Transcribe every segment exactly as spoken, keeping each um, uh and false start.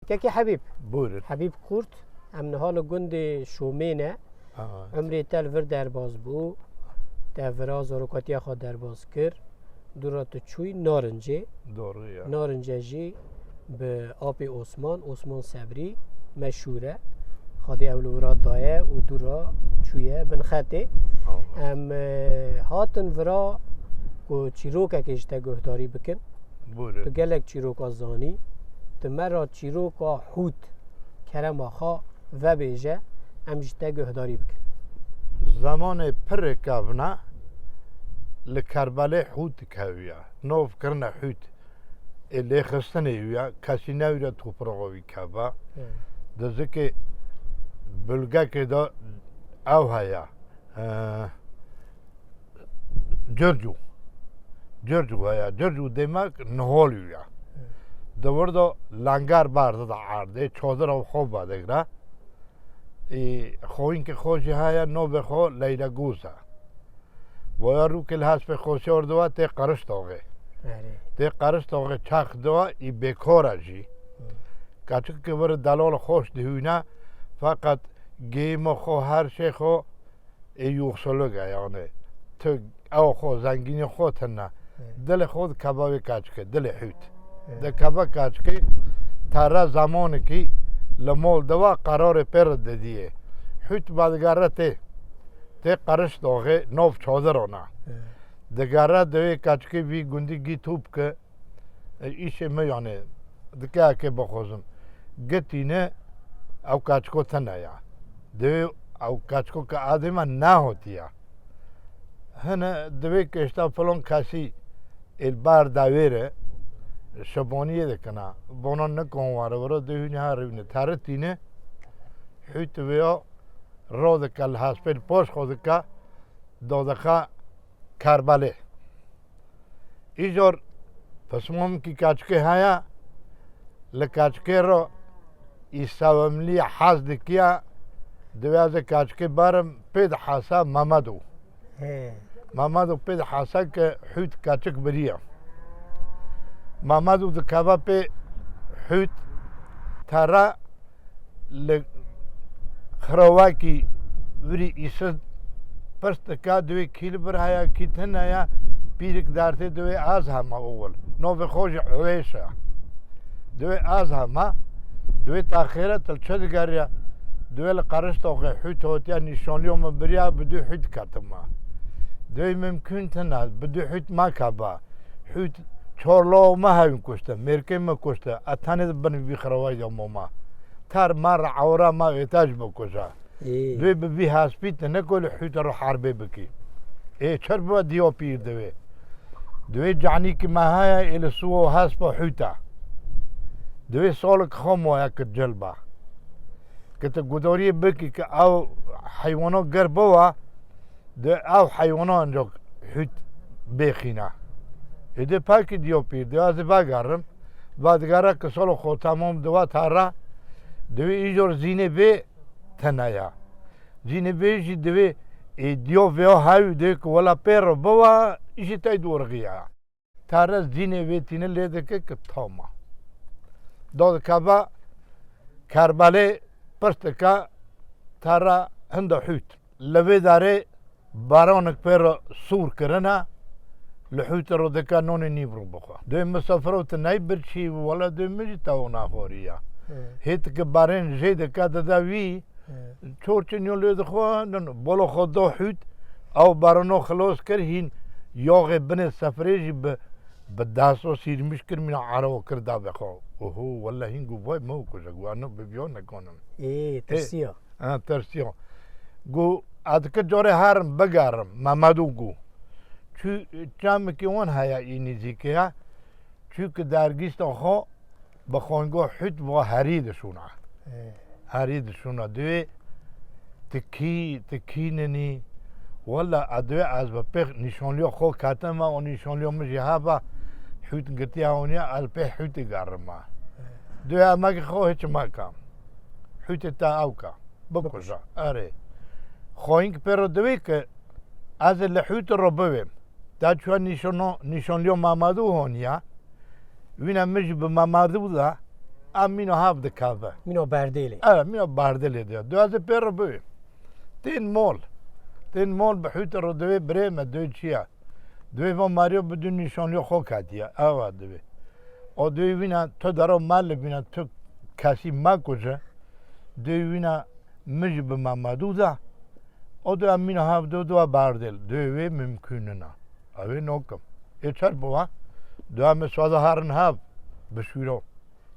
Kekê Hebîb. Buyurun. Hebîb Kurt, em niha li gundê Şomê ne. Ha. Emrê te li vir derbas bû. Te vira zarokatiya xwe derbas kir. Dûra tu çûyî Narincê. Doğru ya. Narince jî bi apê Osman, Osman Sebrî meşhûr e. Xwedê ew li wira daye û dûra çûye bin xetê. Allah. Em, e, hatin vira ku çîrokekê ji te guhdarî bikin. Buyurun. Tu gelek çîroka zanî. Tu me re çîroka hût kerema xwe vebêje, em ji te guhdarî bikin. Zemanê pirê kevna li Kerbelê hût dikeviya. Nov kirine hût. Ê lêxistinê wî ya, kesî newîre topraxa wî keva. Hı. Di zikê bulgekê de ew heye. Ee, Curcû. Curcû heye. Curcû demek niholî ya. Hı. Di wir de langer berdide erdê, çadira xwe vedigre. Ê, xoyînkê xwe jî heye, navê xwe Leylegoz e. Boya rûkê li hespê xwe şor diwa tê Qiriştoxê. Erê. Tê Qiriştoxê çax diwa, î bêkor e jî. Hı. Keçikê vir delal xweş dihûne, feqet geyîma xwe, her şey xwe ê yoxsulûk e, yani. Tu ew xwe, zengînî xwe tine. Hı. Dilê xwe dikeve wê keçikê, dilê hût. Hı. Dikeve keçikê, tere zemanekî li mol diwa, qerarê pê re didiyê. Hût vedigere tê. Tê Qiriştoxê, nav çadiran e. Hı. Digere diwê keçikê vî gundî gî top ke, e, îşê me, yani, dike eke bixwazim. Gitîne ew keçiko tine ya. Divê ew keçiko ke adê me nehotiya. Hine divê kêşta filan kesî êl bar dawêre şibaniyê dikina. Bona nikon ware were dihûne her rûne. Teritîne hût vêya ro dike, li hespê li poş xwe dike, dodixe Kerbelê. Îcar pismamkî keçikê heye, li keçikê re î sewemlî hez dikiya, divê ez ê keçikê berim, pê dihese Memedo. He. Memedo pê dihese ke hût keçik biriye. Memedo dikeve pê hût, tere li xirawekî virî îsiz pirs dike, divê kî li vir heye, kî tune ye, pîrik dertê, divê ez hema owil. Novê xwe jî Uwêş e. Divê ez hema, divê te xêr e, tu li çi digeriye? Divê li Qeriştoxê hût hotiye, nîşanliyo min biriya, bi du hût ketime. Divê mimkûn tune, bi du hût mekeve. Hût çar lawa me hewîn kuşte, mêrkê me kuşte. Ez tenê di bin vî xirawayî de mama. Ter me re ewra me êtaj bikuje. Ê. Divê bi vî hespî tu ne ku li hût re herbê bikî. Ê çer bibe diyo pîr divê. Divê canîkî me heye ê li suwo hespa hût e. Divê solik xwe moye ki cil be. Ki tu gudariyê bikî ki ew heywana ger biwa, Di ew heywana ancak hût bêxîne. Êdî pekî diyo pîr, diyo ez ê vegerim. Vedigere ki solo xwe temam diwa tara. Divê îcar zînê vê tene ya. Zînê vê jî divê ê diyo vêya hewî divê ki wela pê re biwa, îşî tey dorxiya. Tere zînê vê tîne lê dike ki tama. Dadikeve Kerbelê pirs dike tere hinda hût. Li vê derê baronek pê re sûr kirine, li hût re dike nonê nîv re bixwe. Dê misafiro tu ney birçî, wele dê min jî te naxwariya. Hı. Hê tu ki barên jê dike dide wî, Hı. Çor çinyo lê dixwe, nin, bolo xwe do hût, ew barano xilos kir, hîn yoxê binê sefrê jî bi, bi daso sîrmiş kir, mîna erewa kir da be xwe. Oho, wele hîn gu vay me kuje, gu ano bi biyo nekonim. Ê, Ê, tirsiya. Ha, tirsiya. Gu, ez dike corê herim bigerim, Memedo gu. Çu, çamekî wan heye î nîzîkê ya. Çû ki dergîsta xwe bi xango hût va herî dişûna. Ê. Herî dişûna. Divê ti kî, ti kî ninî? Wela, a divê ez bi pêx nîşanliya xwe ketime û nîşanliya min jî hebe hût girtiya hûniya, ez pê hûtî gerime. Ê. Divê emekî xwe hiç meke. Hûtê te ew ke. Bikuja. Bikuja. Erê. Xweyîn ki pê re divê ki ez ê li hût re bivêm. Te çûya nîşano-, nîşanliyo Mamadu honiya. Wîne min jî bi Mamadu de Em mîna hev dikeve. Mîna berdêlê. Evet, mîna berdêlê diye. Dua ez pê re bivê. Tên mol. Tên mol bi hût re divê birê me, dê çi ye? Divê va Mario bi dû nîşanliya xwe ketiye. Ewa divê. O divê wîna tu dero me li bîna tu kesî me kuje. Divê wîna min jî bi Memedû da. O divê em mîna hev do dua berdêl. Divê wê mimkûn nina. Ew ê nokim. Ê çer biwa? Dua me swaza herin hev bi şûro.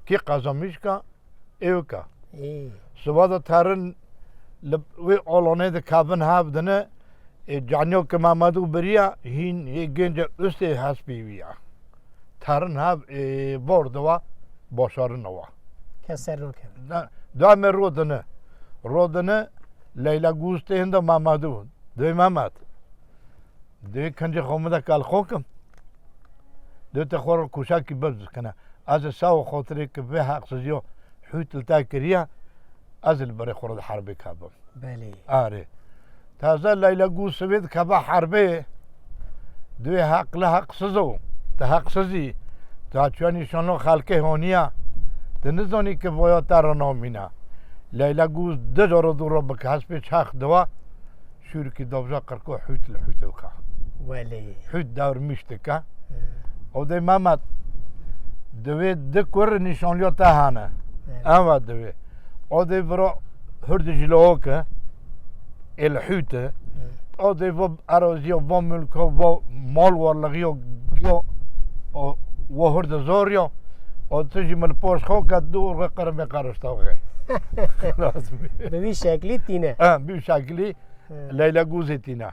Kî qezamîşka êwka. Ê. Siva de terin li wê olonê de kevin hev dine, ê, canyo ke Memedû biriya, hîn yê gênce ustê hespî wî ya. Terin hev, ê, bor diwa, başarin wa. Kes ser nokeve. Da, da me ro dine. Ro dine, Leyla Gûz tê hinda Memedû. Dê Memed. Dê kincê xwe min de kalxo kim. Dê te xwe re kuşakî bibzikine. Ez ê sawa xotirê ki vê heqsiziyo hût li te kiriye, ez ê li berê xwe re di herbê kebim. Belê. Arê. Taze Leyla Gû sivê dikeve herbê. Dê heqli heqsiz o. Te heqsizî. Te çiya nîşano xelkê honiya. Te nizanî ki voya te re namîne. Leyla Gû di jaro dû re bike hespê çax diwa. Şûrikî dovja qirko hût li hût dika. Welê. Hût dewr miş dika. Hı. O dê Mehmet, divê di kur nîşanliya te hene. Evet. Eva divê. O dê vira hurdi jilo ke, ê li hût e. Hı. O dê vo eroziya, vo mulka, vo mal warligiya, yo, o, vo hurdi zor yo. O tu jî min poş xo ke dûr qirmê qarişta xwe. Lazim. Bi vî şeklî tîne. Ha, bi vî şeklî. He. Leyla Gûzê tîne.